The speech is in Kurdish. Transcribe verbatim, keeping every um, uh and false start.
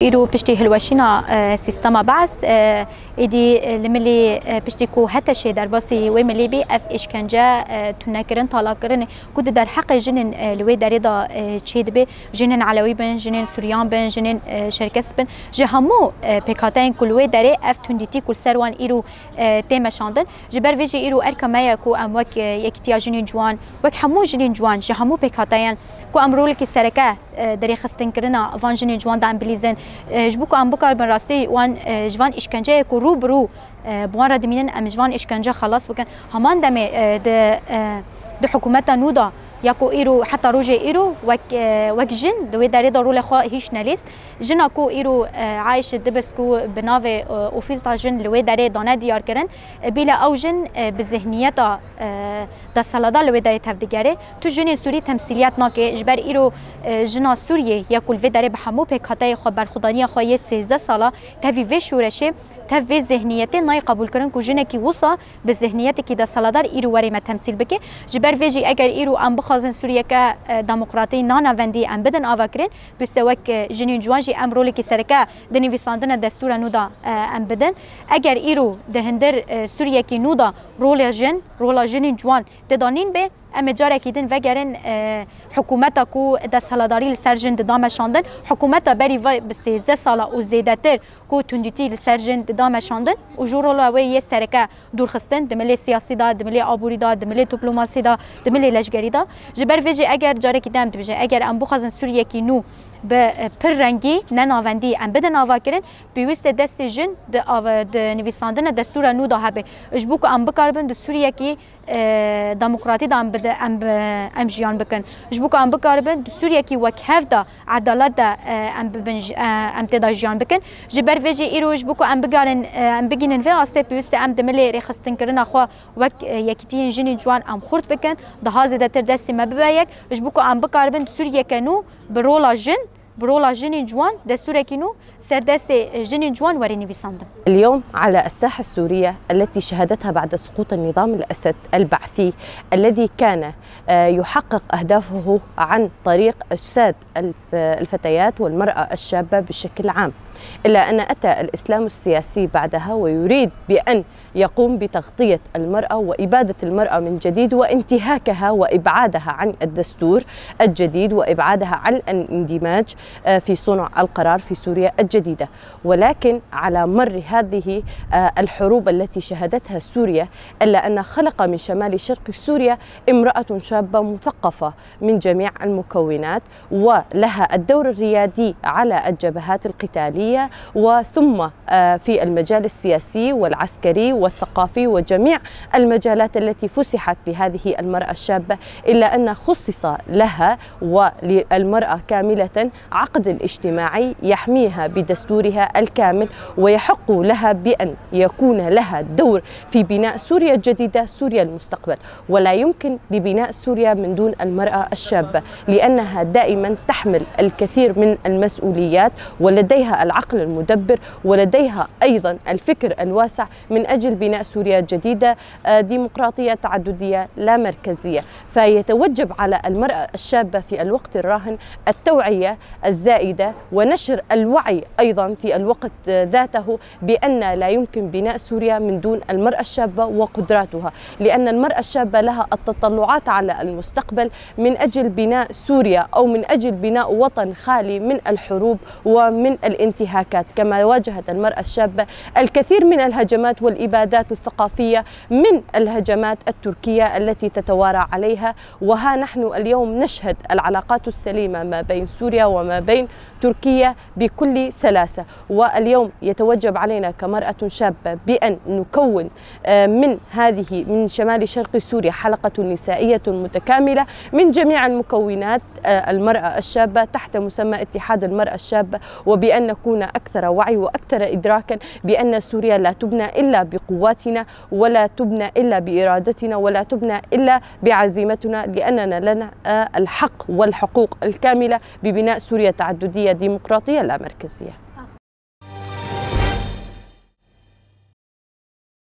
Îro piştî hilweşîna, e, sîstema Bees, e, êdî, e, li milî, e, piştî ku HTŞê derbasî wê milî bî, ev îşkence, e, tunekirin, talakirinê ku di derheqê jinên, e, li wê derê de, e, çêdibe, jinên Elewî bin, jinên Suryan bin, jinên, e, Çerkes bin, ji hemû, e, pêkhateyên ku li wê derê ev tundîtî ku li ser wan îro, e, tê meşandin. Ji ber vê jî îro erka me ye ku em wek, e, Yekîtiya Jinên Ciwan, wek hemû jinên ciwan, ji hemû pêkhateyan ku em rolekî sereke, e, di rêxistinkirina van jinên ciwan de em bilîzin, e, ji bo ku em bikaribin rastî wan, e, ji van îşkenceyê ku rû bi rû, e, bi wan re dimînin, em ji van îşkence xelas bikin. Heman demê, e, di, e, di hikûmeta nû de ya ku îro, heta rojê îro wek, e, wek jin di wê derê de rolê xwe hîç nelîst. Jina ku îro, e, Ayşe Dibis ku bi navê, e, Ofîsa Jin li wê derê dane diyarkirin, e, bîle ew jin, e, bi zihniyeta, e, desthilatdar li wê derê tevdigere. Tu jinên Sûrî temsîliyet nake, ji ber îro, e, jina Sûriyê ya ku li vê derê bi hemû pêkhateyê xwe, berxwedaniya xwe yê sêzdeh sala tevî vê şoreşê, tev vê zihniyetê nayê qebûlkirin ku jinekî wisa bi zihniyetekî desthilatdar îro were me temsîl bike. Ji ber vê jî eger îro em bixwazin Sûriyeke, e, demokratî, nanavendî em bidin avakirin, pêwîst e wek, e, jinên ciwan jî em rolekî sereke di nivîsandina destûra nû de, e, em bidin. Eger îro di hundir, e, Sûriyekî nû de rola jin, rola jinên ciwan tê de nîn be, em ê carekî din vegerin, e, hikûmeta ku desthilatdarî li ser jin dida meşandin. Hikûmeta berî ve bi sêzdeh sala û zêdetir ku tundîtî li ser jin dida meşandin û ji rola wê yê sereke dûrxistin, di milê siyasî de, di milê aborî de, di milê diplomasî de, di milê leşgerî de. Ji ber vê jî eger carekî din em dibêjin, eger em bixwazin Sûriyekî nû bi, e, pir rengî, ne navendî em bidin avakirin, pêwîst e destê jin di ava-, di nivîsandina destûra nû de hebe. Ji bo ku em bikaribin di Sûriyekî, e, demokratî de em bide-, em bi-, em jiyan bikin. Ji bo ku em bikaribin di Sûriyekî wekhev de, edalet de, e, em bibin ji-, e, em tê de jiyan bikin. Ji ber vê jî îro ji bo ku em bigarin, e, em bigihînin vê astê, pêwîst e em di milê rêxistinkirina xwe wek, e, yekîtiyên jinên ciwan em xurt bikin, daha zêdetir destê me bibe yek, ji bo ku em bikaribin di Sûriyeke nû bi rola jin, bi rola jinên ciwan destûrekî nû ser destê, e, jinên ciwan were nivîsandin. اليوم على الساحة السورية التي شهدتها بعد سقوط النظام الأسد البعثي الذي كان، آه، يحقق أهدافه عن طريق أجساد الف-، الفتيات والمرأة الشابة بشكل عام، إلا أن أتى الإسلام السياسي بعدها ويريد بأن يقوم بتغطية المرأة وإبادة المرأة من جديد وانتهاكها وإبعادها عن الدستور الجديد وإبعادها عن الاندماج، آه، في صنع القرار في سوريا الجديدة. ولكن على مر هذه، آه، الحروب التي شهدتها سوريا، إلا أن خلق من شمال شرق سوريا امرأة شابة مثقفة من جميع المكونات، ولها الدور الريادي على الجبهات القتالية، وثم، آه، في المجال السياسي والعسكري والثقافي وجميع المجالات التي فسحت لهذه المرأة الشابة، إلا أن خصص لها وللمرأة كاملة عقد اجتماعي يحميها بدستورها الكامل، ويحق لها بأن يكون لها دور في بناء سوريا الجديدة، سوريا المستقبل. ولا يمكن لبناء سوريا من دون المرأة الشابة، لأنها دائمًا تحمل الكثير من المسؤوليات، ولديها العقل المدبر، ولديها أيضًا الفكر الواسع من أجل بناء سوريا جديدة، آه، ديمقراطية، تعددية، لا مركزية. فيتوجب على المرأة الشابة في الوقت الراهن التوعية الزائدة ونشر الوعي أيضًا في الوقت ذاته بأن لا يمكن بناء سوريا من دون المرأة الشابة وقدراتها، لأن المرأة الشابة لها التطلعات على المستقبل من أجل بناء سوريا أو من أجل بناء وطن خالي من الحروب ومن الانتهاكات، كما واجهت المرأة الشابة الكثير من الهجمات والإبادات الثقافية من الهجمات التركية التي تتوارى عليها. وها نحن اليوم نشهد العلاقات السليمة ما بين سوريا وما بين تركيا بكل سلاسة. واليوم يتوجب علينا كمرأة شابة بأن نكون، آه، من هذه، من شمال شرق سوريا، حلقة نسائية متكاملة من جميع المكونات، آه، المرأة الشابة تحت مسمى اتحاد المرأة الشابة، وبأن نكون أكثر وعي وأكثر إدراكا بأن سوريا لا تبنى إلا بقواتنا، ولا تبنى إلا بإرادتنا، ولا تبنى إلا بعزيمتنا، لأننا لنا، آه، الحق والحقوق الكاملة ببناء سوريا تعددية ديمقراطية لا مركزية.